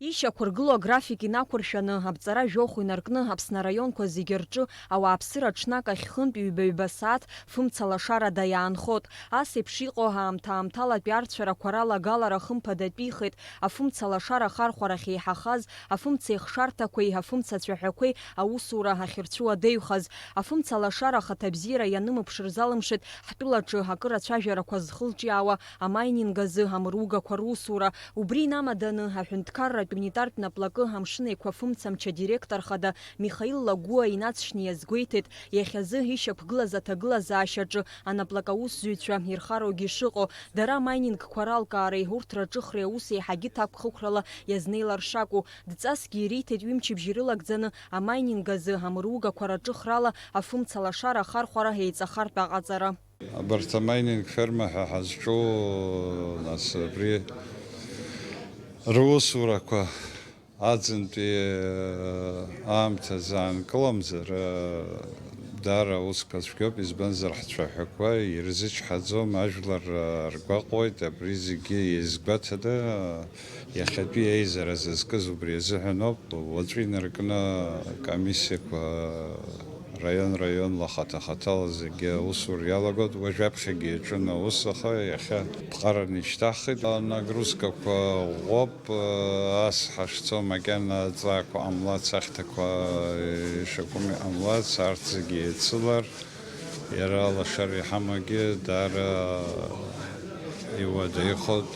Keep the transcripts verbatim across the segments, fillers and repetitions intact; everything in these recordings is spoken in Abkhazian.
Ишьақәыргылоу аграфик инақәыршәаны, аԥҵара жәохә инаркны, Аԥсны араионқәа зегьы рҿы ауааԥсыра ҽнак ахь хынтә ҩба-ҩба сааҭ фымца лашарада иаанхот. Ас еиԥш иҟоу аамҭа-аамҭалатәи арцәарақәа ралагалара хымԥадатәихеит, афымца лашара ахархәарахь еиҳахаз, афымца еихшарҭақәеи афымца цәаҳәақәеи аусура ахьырцәуадаҩхаз, афымца лашара ахаҭабзиара ианымԥшыр залымшеит ҳтәылаҿы акыр ацәажәарақәа зхылҿиаауа амайнинг азы амыругақәа русура. Убри инамаданы, аҳәынҭқарратә унитартә наплакы амшын еиқәа фымцамч адиректор хада Михаил Лагәуа инаҵшьны иазгәеиҭеит, иахьазы ишьақәгылаз аҭагылазаашьаҿы анаплак аусзуҩцәа ирхароугьы шыҟоу, дара амайнингқәа ралкаареи урҭ раҿыхреи аус еиҳагьы ҭакәхықәрала иазнеилар шакәу. Дҵасгьы ириҭеит ҩымчыбжьы ирылагӡаны амайнинг азы амыругақәа раҿыхрала афымца лашара ахархәара еиҵахартә аҟаҵара. Абарҭ амайнинг ферма ҳәа ҳазҿу, нас, абри русурақәа аӡынтәи аамҭазы аанкыламзар, даара аусқәа цәгьоуп, избанзар, ҳцәаҳәақәа ирзычҳаӡом ажәлар, ргәаҟуеит, абри зегьы иазгәаҭаны, иахьатәи аизара зызкыз убри азыҳәан ауп. Уаҵәы инаркны акомиссиақәа раион-раионла, хаҭа-хаҭала зегьы аусура иалагоит. Уажәаԥхьагьы иаҿын аус, аха иахьа ԥҟараны ишьҭаҳхит. Анагрузкақәа ӷәӷәоуп, ас ҳашцо макьана аҵаақәа ҟамлац, ахьҭақәа ишакәым иҟамлац, арҭ зегьы еицылар, иара лашара иҳамагьы даара иуадаҩхоит,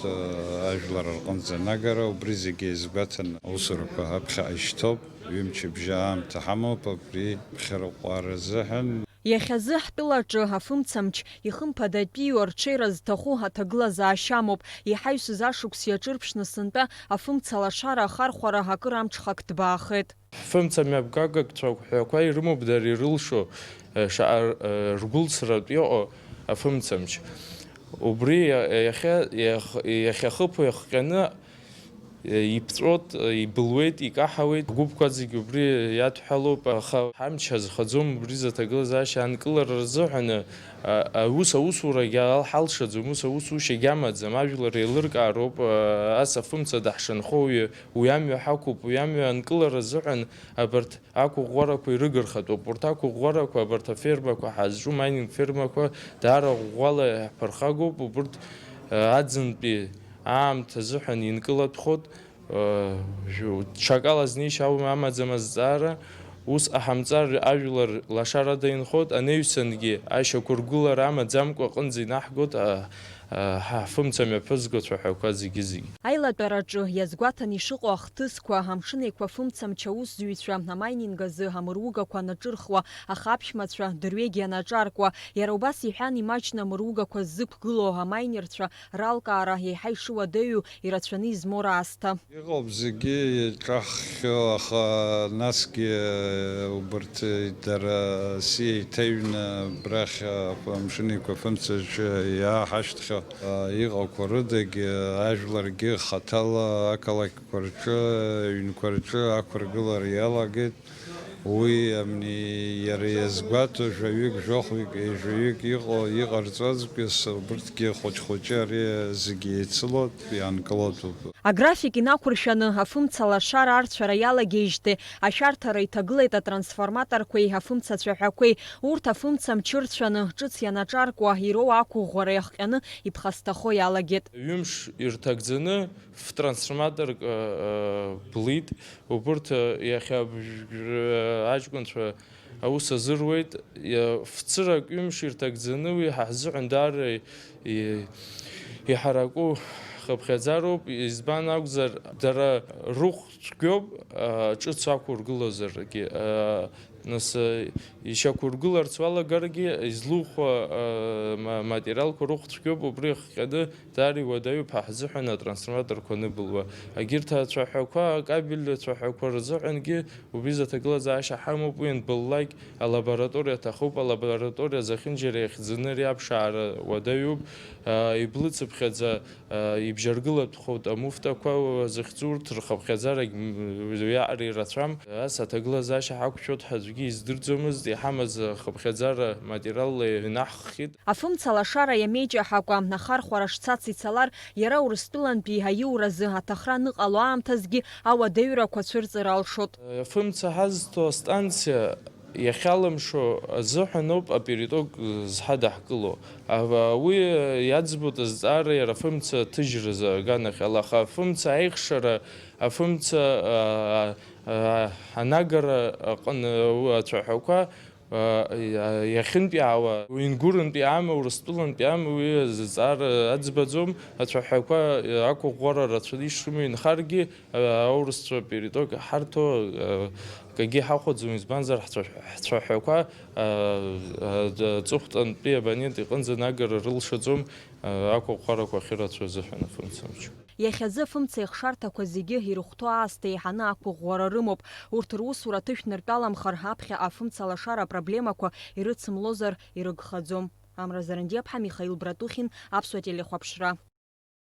ажәлар рҟынӡа анагара, убри зегьы иазгәаҭаны аусурақәа аԥхьаҟа ишьҭоуп. Ҩымчыбжьа аамҭа ҳамоуп абри ԥхьарыҟәҟәара азыҳәан. Иахьазы ҳтәылаҿы афымцамч ихымԥадатәиу арҽеира зҭаху аҭагылазаашьа амоуп. Иҳаҩсыз ашықәс иаҿырԥшны сынтәа афымца лашара ахархәара акыр амҽхак ҭбаахеит. Ҳфымца мҩаԥгагак цәаҳәақәа ирымоуп дара ирылшо, э, шаҟа, э, ргәылсратә иҟоу афымцамч. Убри иа-, иахьа, иах-, иахьахыԥо иахҟьаны, э, иԥҵәоит, э, ибылуеит, икаҳауеит. Агәыԥқәа зегьы убри иадҳәалоуп, аха ҳамч азхаӡом убри зыҭагылазаашьа анкылара рзыҳәаны, а, аус аусурагьы алҳалшаӡом, ус аусушьагьы амаӡам, ажәлар еилыркаароуп, а, ас афымца даҳшанхо уи, уи амҩа ҳақәуп, уи амҩа анкылара азыҳәан абарҭ ақәыӷәӷәарақәа ирыгырхатәуп. Урҭ ақәыӷәӷәарақәа, абарҭ афермақәа ҳазҿу, майнинг фермақәа даара ӷәӷәала иаҳԥырхагоуп, убырҭ, э, аӡынтәи аамҭа азыҳәан инкылатәхоит, э, жәу-, ҽакала знеишьа ау-, амаӡам азҵаара, ус ҟаҳамҵар ажәлар лашарада инхоит, анаҩсангьы ашьақәыргылара амаӡамкәа аҟынӡа инаҳгоит, а, ҳа ҳфымца мҩаԥызго цәаҳәақәа зегьы-зегьы. Аилатәараҿы иазгәаҭан ишыҟоу ахҭысқәа, амшын еиқәа фымцамч аусзуҩцәа амайнинг азы амыругақәа анаҿырхуа, аха аԥшәмацәа дырҩегьы анаҿаркуа, иара убас иҳәан, имаҷны амыругақәа ззықәгылоу амайнерцәа ралкаара еиҳа ишыуадаҩу ирацәаны измоур аасҭа. Иҟоуп зегьы иаҿаххьоу, аха насгьы убарҭ дара сиа иҭаҩны абрахь амшын еиқәа фымцаҿы иааҳашьҭхьоу иҟақәа рыдагь ажәларгьы хаҭала ақалақьқәа рҿы, аҩнқәа рҿы ақәыргылара иалагеит. Уи, амни, иара иазгәаҭо, жәаҩык, жәохәҩык, ҩажәаҩык иҟоу, иҟарҵозгьы, убырҭгьы хәыҷ-хәыҷы ари зегьы еицылоит, иаанкылоит. Аграфик инақәыршәаны, афымца лашара арцәара иалагеижьҭеи, ашәарҭара иҭагылеит атрансформаторқәеи афымца цәаҳәақәеи. Урҭ афымца мчы рцәаны, ҿыц ианаҿаркуа, ироуа ақәыӷәӷәара иахҟьаны иԥхасҭахо иалагеит. Ҩымш ирҭагӡаны, фтрансформаторк, э, э, блит. Убырҭ, э, иахьа бжь-, э, аҷкәынцәа аус азыруеит. Иа-, фцырак ҩымш ирҭагӡаны уи ҳа ҳзыҳәан даара и-, и-, иҳараку хыԥхьаӡароуп. Избан акәзар, дара рыхә цәгьоуп, э, ҿыц ақәыргылозаргьы. Э, Нас, э, ишьақәыргыларц уалагаргьы, излухәо, э, ма-, материалқәа рыхә цәгьоуп, убри ахҟьаны даара иуадаҩуп ҳа ҳзыҳәан атрансформаторқәа аныбылуа. Егьырҭ ацәаҳәақәа, акабель ацәаҳәақәа рзыҳәангьы убри зыҭагылазаашьа ҳамоуп, уи анбыллак алабораториа аҭахуп, алабораториа зехьынџьара иахьӡаны ари аԥшаара уадаҩуп, э, иблыцыԥхьаӡа Ибжьаргылатәхоит амуфтақәа захьӡу урҭ рхыԥхьаӡарагь, м, уиаҟара ирацәам. Ас аҭагылазаашьа ҳақәшәоит ҳәа аӡәгьы Издырӡомызт, иҳамаз ахыԥхьаӡара материалла иҩнаҳххьеит. Афымца лашара иамеиҷаҳакәа, ахархәара шцац ицалар, иара Урыстәылантәи аиуразы аҭахра аныҟало аамҭазгьы ауадаҩрақәа цәырҵыр алшоит. Афымца ҳазҭо астанциа иахьалымшо азыҳәаноуп апериток зҳадаҳкыло. Уи иаӡбоит азҵаара иара афымца аҭыжьразы аганахьала, аха афымца аихшара, афымца анагара аҟны ацәаҳәақәа иахьынтәаауа, уингурынтәи ама, Урыстәылантәи ама, уи азҵаара аӡбаӡом. Ацәаҳәақәа ақәыӷәӷәара рацәаны ишрымоу инхаргьы, аурысцәа периток ҳарҭо акгьы ҳахәаӡом, избанзар ҳцәаҳәақәа аҵыхәтәантәи абонент иҟынӡа анагара рылшаӡом, ақәыӷәӷәарақәа ахьырацәоу азыҳәан афымцамч. Иахьазы афымца ихшарҭақәа зегьы ирыхәҭоу аасҭа еиҳаны ақәыӷәӷәара рымоуп. Урҭ русура аҭышәныртәаламхар, аԥхьа афымца лашара апроблемақәа ирыцымлозар ирыгхаӡом. Амра Зарандиаԥҳа, Михаил Братухин, Аԥсуа телехәаԥшра.